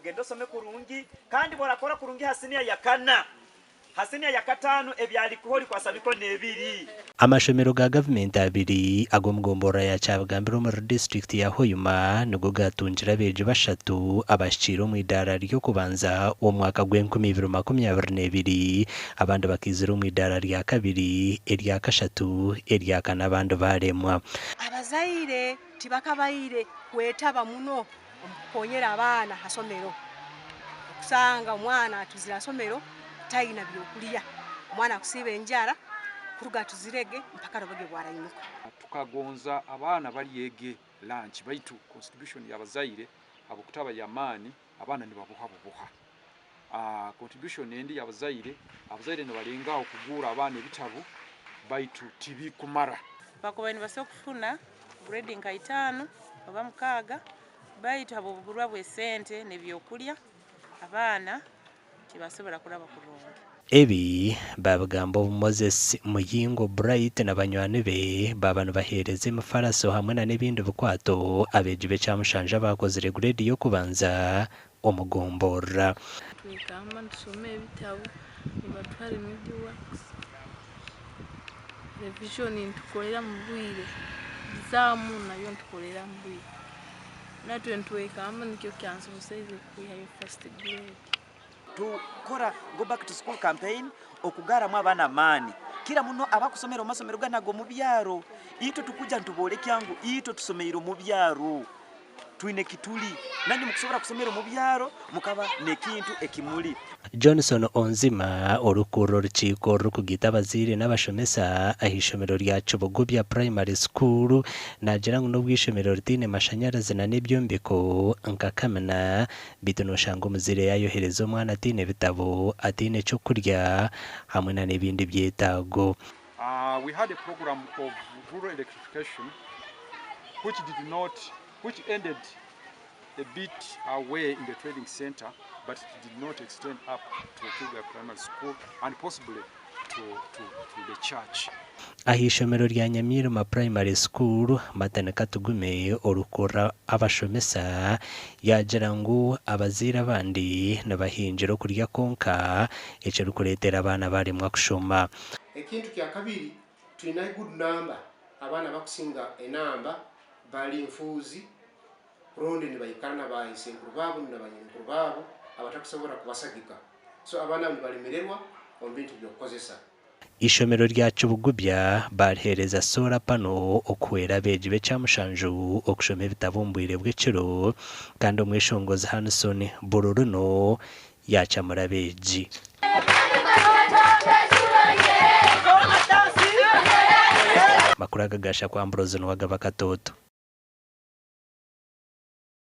Ogende osome kurungi kandi bworakora kurungi ha siniya yakana, ha siniya yakataano ebyalikuha olikwasa mikono ebiri. Amashomero ga gavumenti abiri ag'omu gomborora ya Kyabigambirwa omuri disiturikiti ya Hoima nigo gaatungire abeegi bashatu abahikiire omu idaara ry'okubanza omu mwaka gw'enkumi ibiri makumi abiri n'ebiri, abandi bakaizira omu idaara rya kabiri, erya kashatu, erya kana abandi baaremwa. Abazaire tibakabaire kwetaba muno omu kukonyera abaana ha somero. Okusanga omwana atuzire ha somero taina byokulya, omwana akusiiba enjara kuruga atuzirege mpaka ruboge bwaraimuka. Tukagonza abaana baryege lunch baitu contribution y'abazaire habwokutaba y'amaani abaana nibaboha buboha. Contribution endi y'abazaire, abazaire nibalengaho kuguura abaana ebitabu baitu tibikumara. Bakubaire nibasobola kufuna grade nka itaano oba mukaaga baitu habw'obuburwa bw'esente n'ebyokulya abaana tibasobora kuraba kurungi. Ebi baabigamba obu Moses Muyingo Bright na banywani be baaba nibaheereza emifaraso hamwe na n'ebindi bikwato abeegi b'ekyamushanju abaakozire gureedi y'okubanza omu gomborora. Twekamba nitusoma ebitabo, nibatuha remedial works, revision nitukorera mu bwire, exam nayo nitukorera mu bwire. Natwe nitwekamba nikyo kyansoboseize kwihayo first grade. Tukora Go Back to School campaign okugaramu abaana amaani kira muno abakusomera omu masomero ganu ag'omu byaro. Itwe tukuja nituboolekya ngu itwe tusomeire omu byaro. Twine ekituli, nanywe mukusobora kusomera omu byaro mukaba n'ekintu ekimuli. Johnson Onzima, orikukurira orukiiko orurikugaita abazaire n'abashomesa aha ishomero rya Kibugubya Primary School naagira ngu n'obu eishomero ritaine mashanyarazi na n'ebyombeko nka kamina, beitu noshanga omuzaire yaayohereza omwana ataine bitabo, ataine ky'okurya hamwe na n'ebindi byetaago. We had a program of rural electrification which did not, which ended a bit away in the trading center but it did not extend up to Okwiga Primary School and possibly to, to, to the church. Aha ishomero rya Nyamyirima Primary School, Martin Katugume orikukurira abashomesa yaagira ngu abazaire abandi nibahingira okurya kwonka ekirikureetera abaana baremwa kushoma. Ekintu kyakabiri twine a good number abaana abakusinga enamba bali nfuuzi rundi nibaikara na ba isenkuru baabo na banyinenkuru baabo abatakusobora kubasagika so abaana abo nibalemererwa omu bintu by'okukozesa. Eishomero rya Kibugubya baariheereza solar pano okuhwera abeegi b'ekyamushanju okushoma ebitabo omu bwire bw'ekiro kandi omweshongozi Hanson Bururuno yaacamura abeegi. Amakuru aga gaashakwa Ambrose Nuwagaba Katooto.